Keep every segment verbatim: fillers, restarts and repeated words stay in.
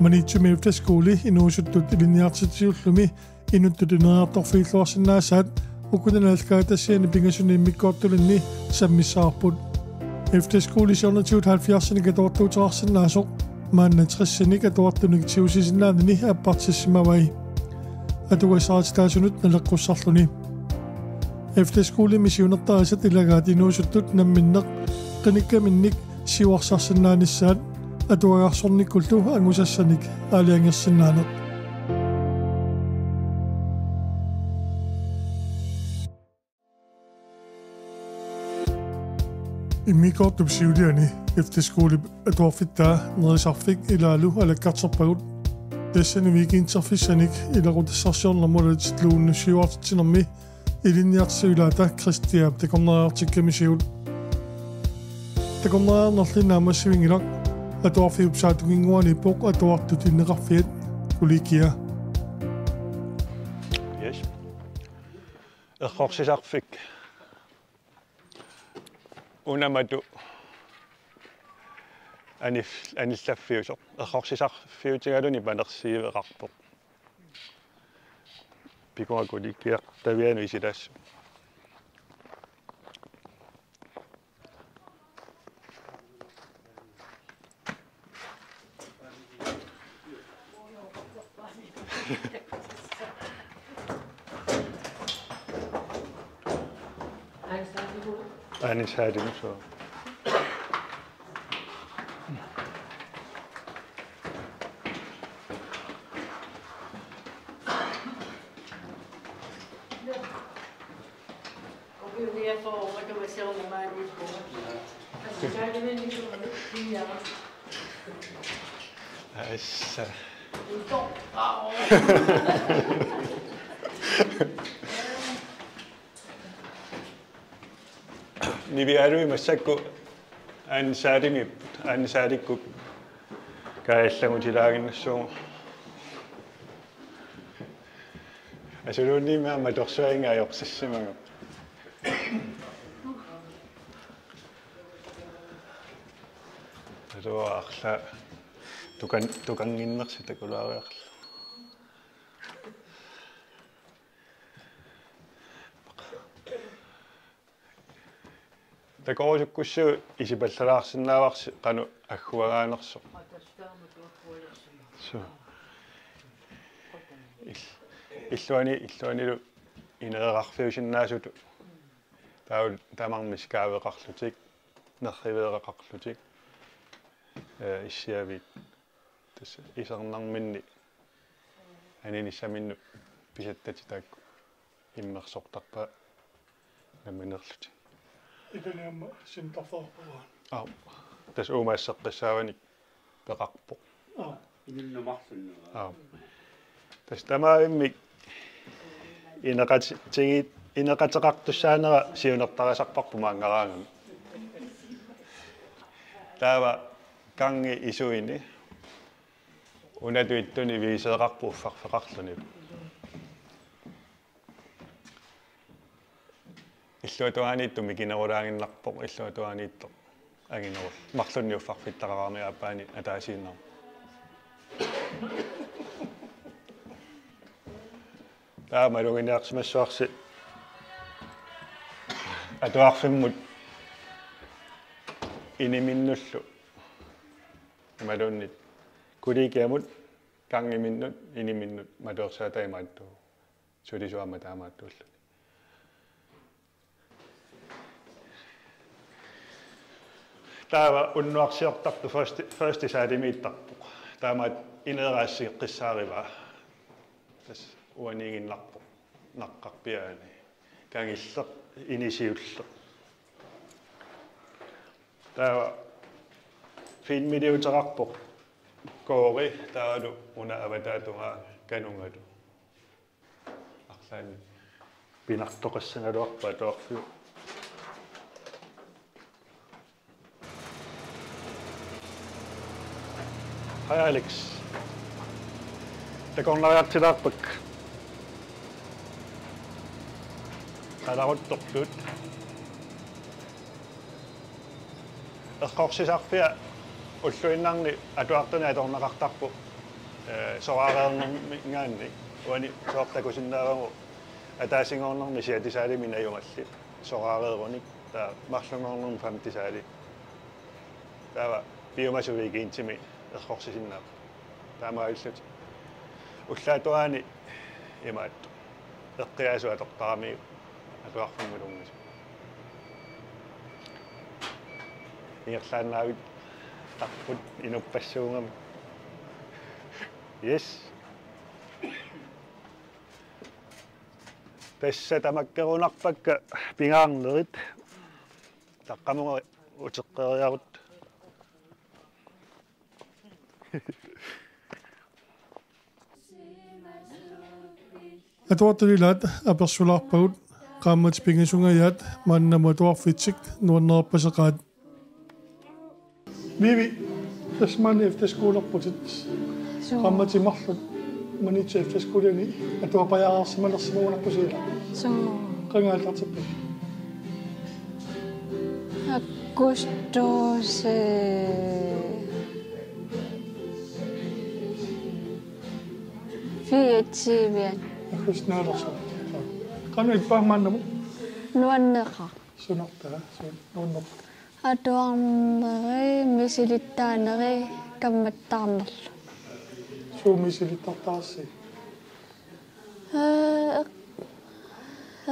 Maniitsumi efterskoli inuusuttut ilinniartitsisullumi inuttut ineriartorfigilluarsinnaasaat ukunani aallakaatitassiani pingasuni immikkoortulinni sammissavarput. Efterskoli siornatigut halvfjerdsinik atuartuuteqarsinnaasoq maanna tresinik atuartunik tigusisinnaanini appartissimavai. Atugassarititaasunut naleqqussarluni. Efterskolimi siunertarisat ilagaat inuusuttut namminneq qinikkaminnik siuarsarsinnaanissaat atuagarsornikkullu angusassanik aalajangersinnaaneq. Immikkoortup siuliani efterskolip atuarfittaa nerisarfik ilaalu alakkarterpagut. Tassani weekenderfissanik ilaquttassaarsiornermut atitluunnussiuartitsinermi ilinniartitsisut ilaata Kristiap takornariartikkamisigut. Takornariarnerli naammassivinngilaq, atuarfiup saatunginnguaniippoq atuartut ineqarfiat, kollegia. Yes. Errorsisarfik. Una matu anif-, anillaffiusoq. Errorsisarfiutigaluni panersiiveqarpoq. Pikuaku likiartavianut isilaassu. Anisaalimut, suu. Assa. Niviarui massakkut anisaalimiipput, anisaalikkukkut kaajallagutilaaginnassuugut. Asuluunniimmi aamma torsuainga ajorsissimagu. Atuarla tukan-, tukannginnersi takulaariarla. Takorusukkussuit isipallalaarsinnaavarsi qanoq agguagaanersoq. Suu. Ill-, illuani, illuanilu ineerarfiusinnaasutut. Taava tamarmik kaaveqarlutik, nerriveereqarlutik, ee, issiaviit. Tassa isernarminni aninissaminnut pisattatik taakku immersortarpaat nammineerlutik. Ilani aamma sinterfeqarpoq. Aa, tassa uumaasseqqissaavanik peqarpoq. Aa. Inunnik marlunnik. Aa. Tassa tamarmik ineqat-, tigi-, ineqateqartussaanera siunertarisarparput maanngaraangami. Taava gangi isuini unatut ittuni viiseeqarpoq uffarfeqarluni. Illuatungaaniittoq mikinerulaaginnarpoq, illuatungaaniittoq anginerul-, marlunnik uffarfittaqarami aappaani ataasiinnarmik. Taava maluginiarsimassavarsi atuarfimmut iniminnullu imaluunniit kollegiamut gangiminnut iniminnut matuersaata imaattuuvoq. Sulisut aamma taamaattuulluni. Taava unnuarsiortartoq første, første salimiittarpoq. Taamaattoq ineeraq assigeqqissaarivaa. Tassa uaniiginnarpoq. Naqqarpiaani. Kangilleq, inisiulleq. Taava filmiliuteqarpoq. Koori, taavalu una avataatungaa kanungalu. Arlaannik pinartoqassagaluarpoq atuarfiup. Hej, Alex. Takornariartilaarpakka. Qalaruttortut. Errorsisarfia ulluinnarni atuartuni atorneqartarpoq Eh, soraareernermiingaanniit uani soorlu takusinnaavagut ataasinngornermi siatisaalimi najumalli soraareerunik, taava marlunngornermi femtisaali. Taava piumasut weekendimi errorsisinnaapput. Taamaalillutik. Ullaap atuarani imaattoq. Eqqiaasut atortaramiuk atuarfimmi lunngisu. Ingerlaannavittarput inuppassuugamik. Yes. Tassa tamakkerunarpakka pingaarnerit. Taqqamunga uteqqeriarutta. Atuartut ilaat apersulaarpagut, qaammatit pingasungajaat maannamut atuarfitsik nuannerpaseqaat. Vivi, tassa maani efterskolerputit. Suu. Qaammatit marluk Maniitsup efterskolini atuapajaareersimalersimagunarpusi ilaa. Suu. Qanga aallartippiuk? Augustus, eh, fireogtyve. August naalersoq. Qanoq ippa maannamut? Nuanneqaaq. Sunaana, su-, nuanneq. Atuarneri, misilittaaneri, kammattaarnerlu. Suut misilittartarsi? Eh, eq-,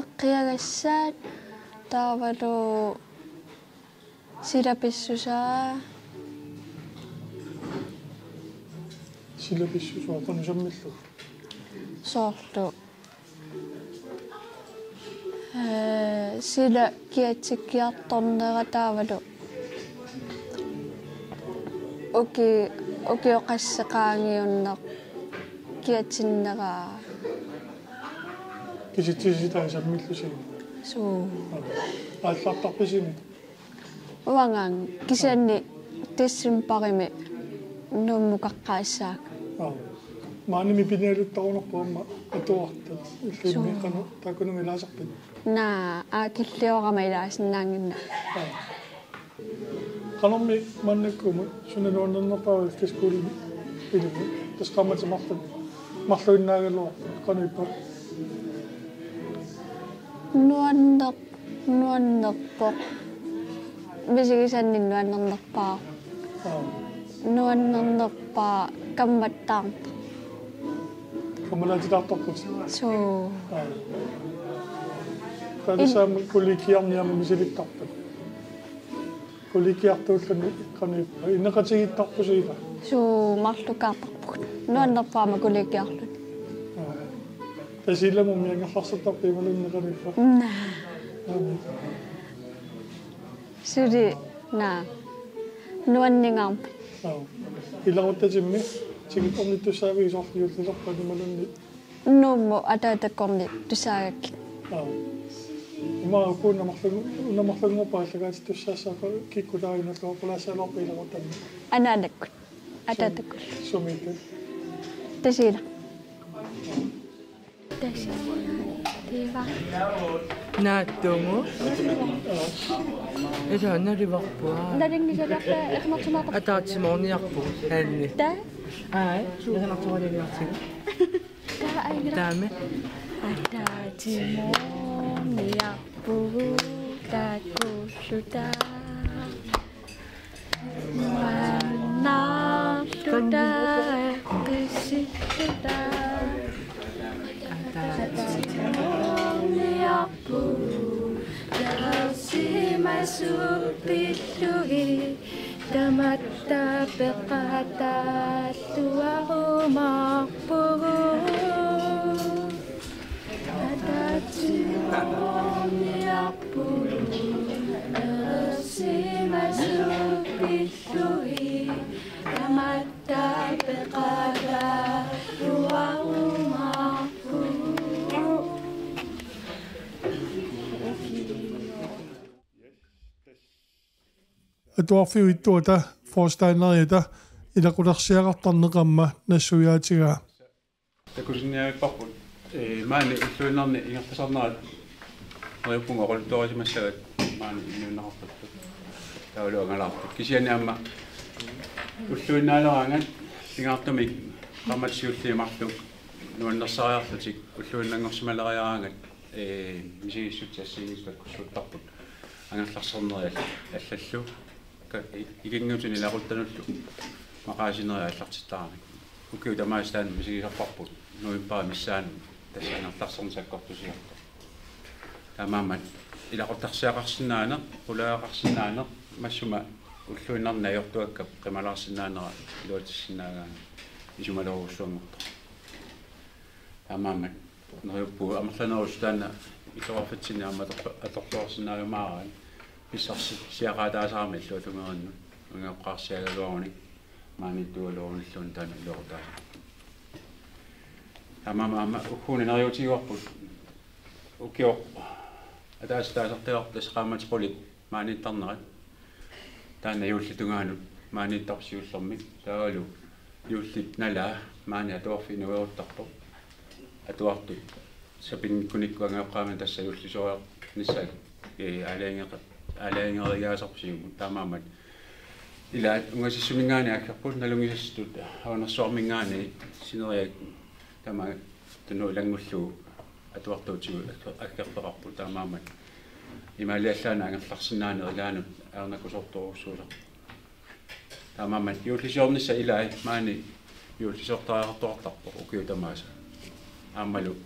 eqqiagassaat taavalu silapissusaa. Silapissusaa, qanoq sammillugu? Soorlu. Eh, sila kiatsikkiartornera taavalu. Uki-, ukioq qassit qaangiunneq kiatsinnera. Kisitsisitaat sammillusi? Suu. Aallartarpisi? Uangaana kisianni decembarimi Nuummukaqqaassaanga. Aa. Maanimi pinialuttarunarpoq aamma atuartut. Illimmi. Suu. Qanoq taakkununnga ilaasarpit? Naa, aa, killiorama ilaasinnaannginnakku. Aa. Qanormi maannakkumut suna nuannernerpaava efterskolimi ilimi? Tassa qaammatit marluk, marluinnaagaluarput, qanoq ippa? Nuanneq-, nuannerpoq. Misigisannik nuannernerpaaq. Aa. Nuannernerpaaq kammattaarneq. Kammalaatitaartarput. Suu. Aa. Taava il- tassa aamma kollegiarneq aamma misilittarpat. Kollegiartuulluni qanoq ippa? Ineqatigiittarpusi ilaa? Suu, marlukkaartarpugut. Nuannerpaaq aamma kollegiarluni. Aa. Tassa ilami umiangerlarsartarpit imaluunniit qanoq ippa? Naa. Aamma. Suli, naa. Nuanningaarmat. Aa. Ilaquttatimmi tikittornittussaavigit soorlu juullilerpat imaluunniit? Nuummut ataatakkut tusaagakkit. Aa. Ima uku una marlungu-, una marlunngorpat aallakaatittussaassaaq, kikkut taava inalluarpalaassaalaarpat ilaquttami? Anaanakkut. Ataatakkut. Sumiittut? Tasiilaq. Tasiilaq. Naatsunnguaq. Aa. Ila nalivarput. Nalinngisaliarta erinarsunaarta. Ataatsimoorniarpugut, Hanni. Taa? Ai, erinarsunaarniartigu. Taame. Ataatsimoorniarpugut taakkuulluta. Maannarluta qisilluta. Ataatsimoorniarpugut. Taarsimasut pillugit. Tamatta peqataalluarumaarpugut. Ataatsimoorniarpugut. Taarsimasut pillugit. Tamatta peqataalluarumaarpugut. Atuarfiup ittuata forstanderiata ilaqulersiaqartarneq aamma nassuiaatigaa. Takusinnaavipparput, ee, maani ulluinnarni ingerlasarnerat neriuppunga oqaluttuarisimassavat maani immiunneqartartut. Taavalu angalaartut. Kisianni aamma ulluinnaaleraangat pingaartumik Qaammatit siulliit marluk nuannersariarlutik ulluinnanngorsimaleriaraangat, ee, misigissutsit assigiinngitsut takkussuuttarput. Angerlarsinerit allallu. Ka-, i-, ikinngutinut ilaquttanullu maqaasinerit aallartittaramik. Ukiut tamaasa taanna misigisarparput novembarip missaani tassa angerlarsineq sakkortusiortoq. Taamaammat ilaquttarsiaqarsinnaaneq, qulaaqqaarsinnaaneq, massuma ulluinnarni ajortuakkap qimalaarsinnaanera iluatsissinnaagaanni isumaliorujussuanngortoq. Taamaammat neriuppugut amerlanerusut taanna illoqarfitsinni aamma atorlu-, atorluarsinnaajumaarai, pissarsiaqaataasarami illuatungerinnut angajoqqaarsiagaluarunik maaniittuugaluarunilluunniit taanna iluaqutaasarpoq. Taamaammat aamma ugguuna neriuutigaarput ukioq ataaseq taasartagarput tassa qaammatit qulit maaniittarnerat. Taanna juullip tungaanut maaniittarpoq siullermik. Taavalu juullip nalaa maani atuarfik inueruttarpoq. Atuartut sapinngikkunikkut angajoqqaamini tassa juullisoriarnissaat, ee, aalajangeqa-, aalajangeerigaasarput siumut. Taamaammat ilaat ungasissuminngaanniit aggerput, nalunngisassatut Avanersuarminngaanniit sineriak tamaat tunuu ilanngullugu atuartuutigut aggertoqarput. Taamaammat imaaliallaannaq angerlarsinnaaneq ilaannut ajornakusoortorujussuusarpoq. Taamaammat juullisiornissaq ilai maani juullisiortariaqartoqartarpoq ukiut tamaasa. Aammalu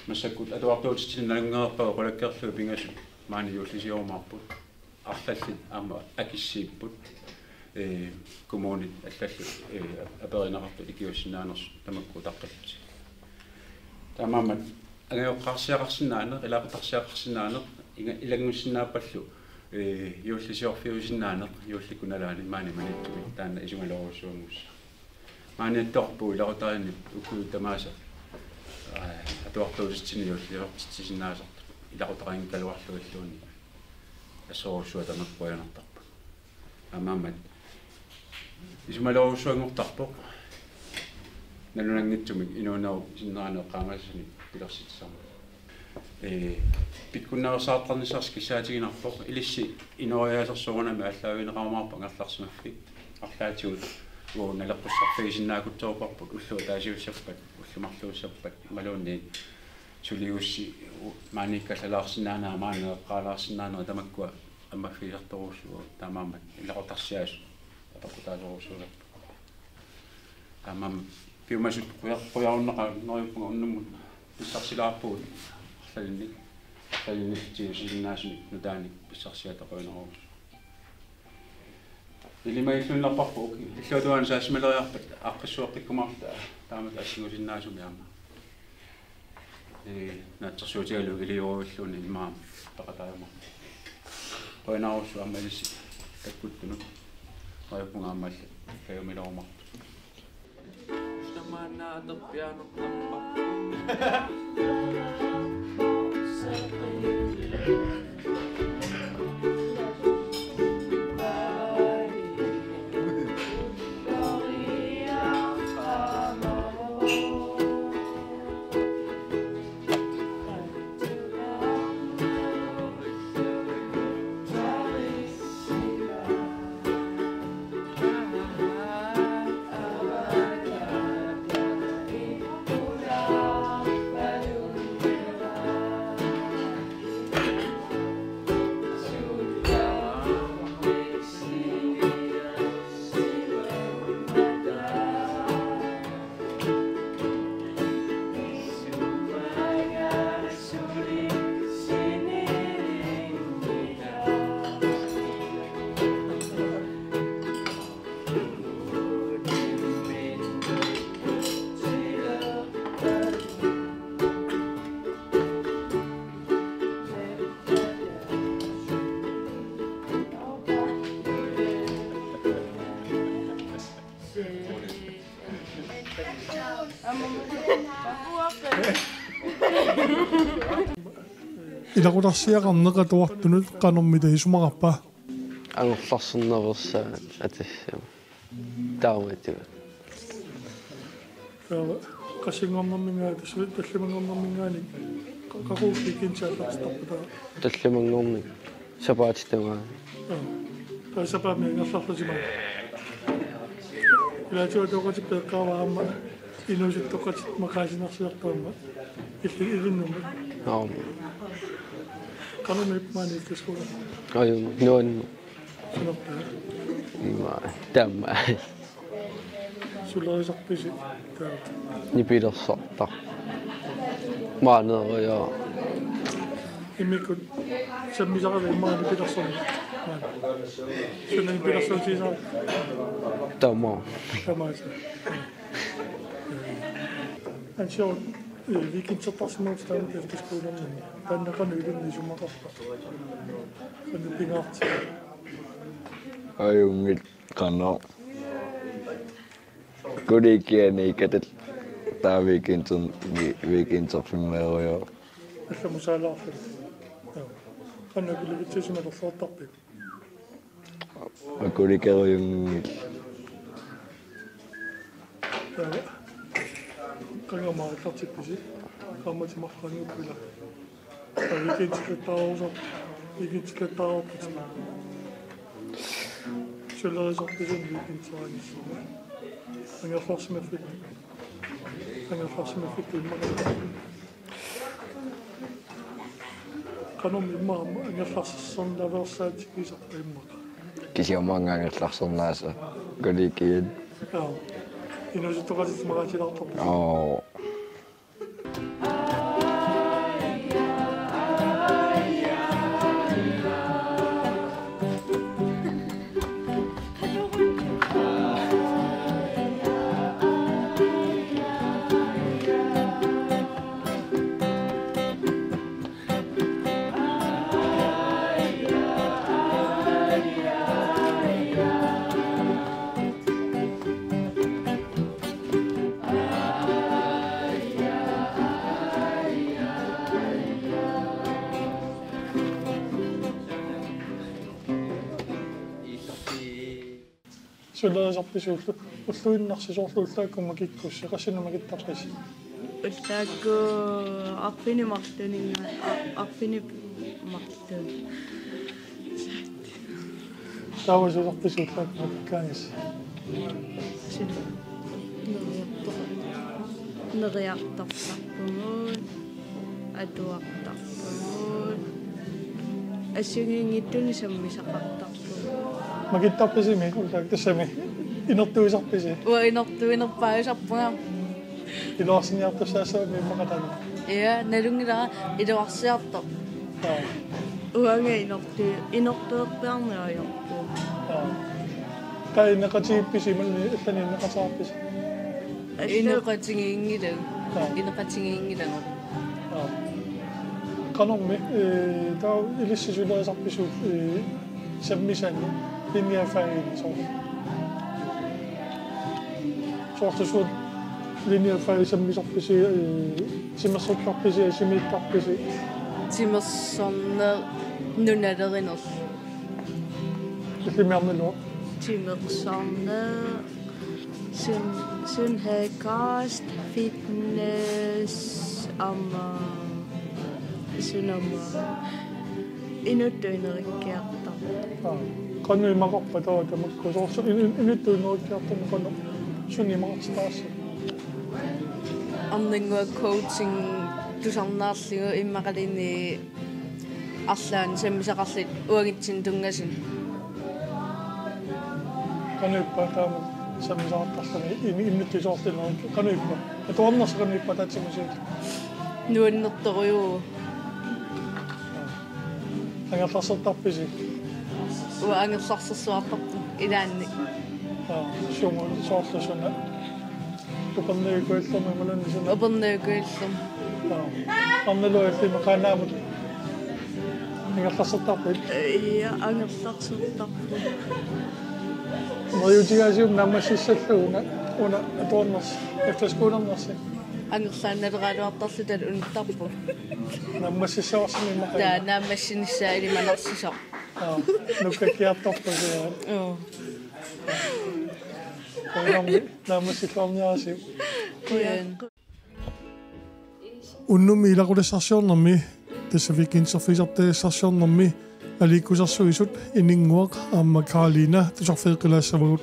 massakkut atuartuutitsinnut nalunngereerpagut qulakkeerlugit pingasut maani juullisiumaarput. Arlallit aamma akissiipput, ee, kommunit allallu, ee, aperineqartut ikiuussinnaanersut tamakku utaqqillutik. Taamaammat angajoqqaarsiaqarsinnaaneq, ilaquttarsiaqarsinnaaneq, inga-, ilanngussinnaapallu, ee, juullisiorfiusinnaaneq juullikkut nalaani maani Maniitsumi taanna isumaliorujussuanngussaaq. Maaniittoqarpugut ilaqutariinni ukiut tamaasa, aa, atuartuutitsinnut juullisiortitsisinnaasartut ilaqutariinngikkaluarlugilluunniit assorujussuaq tamakku qujanartarput. Taamaammat isumaliorujussuanngortarpoq nalunanngitsumik inuunerup sinneraani eqqaamasanik pilersitsisarneq. Ee, pikkunnaveersaartarnissarsi kissaatiginarpoq, ilissi inooriaasersorunami aallaavigineqarumaarpoq angerlarsimaffik. Arlaatigut uagut naleqqussaarfigisinnaakutsoorparput ulloq ataasiussappat, ullut marluussappat imaluunniit suliussi u-, maaniikkallalaarsinnaaneq, maani eqqaalaarsinnaaneq tamakkua ammaffigisartorujussuuvoq. Taamaammat ilaquttarsiaasut apeqqutaasorujussuusarput. Taamaammat piumasut quja-, qujarunnaqaat, neriuppunga unnummut pissarsilaarpugut arlalinnik, arlalinnik tigusisinnaasunik nutaanik pissarsiata qujanarujussuaq. Ilimagilluinnarparput illuatungaanut saassimileriarpat aaqqissueqqikkumaarluta taamatut assingusinnaasumik aamma. Ee, naatsorsuutigalugu iliuurilluunniit immaqa peqataajumaarpoq. Qujanarujussuaq aamma ilissi takkuttunut. Neriuppunga aamma allat kajumilerumaartut. Ilaquttarsiaqarneq atuartunut qanormita isumaqarpa? Angerlarsimanerussaat atassama. Taamaattut. Taava qassinngornerminngaanniit, tassa tallimanngornerminngaanniit, qa-, qaqugu kinsa aallartittarpa taava? Tallimanngorneq sapaatip tungaanut. Aa. Taava sapaammi angerlarlusi maani. Ilaatigut atooqatippit eqqaavaa aamma Inuusuttoqatit maqaasinarsiortarmat illi ilinnummat. Aam. Qanormi ippaani efterskole? Ajunngilaq, nuann-. Sunertaa? Ima, taama. Sulerisarpisi taava? Nipilersortarpoq. Maani ja. Immikkut sammisaqaat immaqa nipilersorneq. Maani. Suna nipilersortigisara? Taama. Taama. Ansio, eh, weekendertarsimavutit taanna efterskolernerni. Taanna qanoq ilinnut isumaqarpa? Qanoq pingaartigiva? Ajunngilaq, qanoq. Kollegiani ikatit taava weekender-, we-, weekenderfimmeerujoor. Allamusaalaarluni. Joo. Qanoq akilivitsiusimalersortarpiuk? Akulikerujunngilaq. Taava. Qanga aallartippisi? Qaammatit marluk qaangiupput ilaa? Taava weekendillattaarusar-, weekendillattaarput. Sulerisarpisi weekenderaangassi? Angerlarsimaffik. Angerlarsimaffik immaqa. Qanormi immaqa angerlarsersornaveersaatigisarpa immaqa? Kisianni maanga angerlarsernaasa kollegiat. Joo. Inuusuttoqatit maqaasilaartarput. Oo. Sulerisarpisi ullu-, ulluinnarsi soorlu ullaakkut makikkussi, qassinik makittarpisi? Ullaakkut arfineq-marlunnik, a-, arfineq-marlunnik. Taava sulerisarpisi ullaakkut makikkaagassi? Suli. Neriartor-, neriartortarpugut. Atuartarpugut. Assigiinngitsunik sammisaqartarpugut. Makittarpisi-mi ullaakkut tassami? Inortuisarpisi? Uanga inortuinerpaajusarpunga. Iluarsiniartussaassavammi immaqa taanna? Ja, nalunngilara iluarsiartoq. Aa. Uanga inortu-, inortuerpiarneq ajorpugut. Aa. Taava inoqatigiippisi imaluunniit allanik inoqateqarpisi? Inoqatigiinngilagut. Aa. Inoqatigiinngilagut. Aa. Qanormi, ee, taava ilissi sulerisarpisi, ee, sammisani linjefagini soorlu? Soorlu suut linjefagit sammisarpisi, ee, timersortarpisi, asimiittarpisi? Timersorneq nunalerinerlu. Illimmi arnaluaq? Timersorneq, sund-, sundhedskost, fitness, aamma sunama inuttut ineriartortarpoq. Aa, qanoq imaqarpa taava tamakku? Soorlu in-, in-, inuttut ineriartortarneq qanoq, sunik imaqartitaassava? Arnannguaq coaching tusarnaarlugu immaqaluunniit arlaannik sammisaqarlutit uagutsinnut tunngasut. Qanoq ippa taama sammisaqartarluni in-, inuttut soorlu ineriartortarneq? Qanoq ippa? Atuarnersi qanoq ippa ataatsimoorlutit? Nuannertorujuuvoq. Angerlarsertarpisi? Uanga angerlarsersuartarpunga ilaanni. Aa, sumut soorlu suna? Upernaviup kujallermut imaluunniit suna? Upernaviup kujallermut. Aa. Arnaluaq illimmi Qaanaamut angerlarsertarpit? Ja, angerlarsertarpunga. Neriuutigaasiuk naammassissallugu una, una atuarnersi, efterskolernersi? Angerlaannaleraluartarluta unittarpunga. Naammassissavarsi immaqa? Taava naammassinissaa ilimanarsisoq. Aa, nukkakkiartorpasi. Joo. Qujanarmi naammassilluarniarisiuk. Qujan. Unnummi ilaqutissarsiornermi, tassa weekenderfisartagassarsiornermi, aliikkusersuisut Ininnguaq aamma Karolina tusarfigeqqilaassavagut.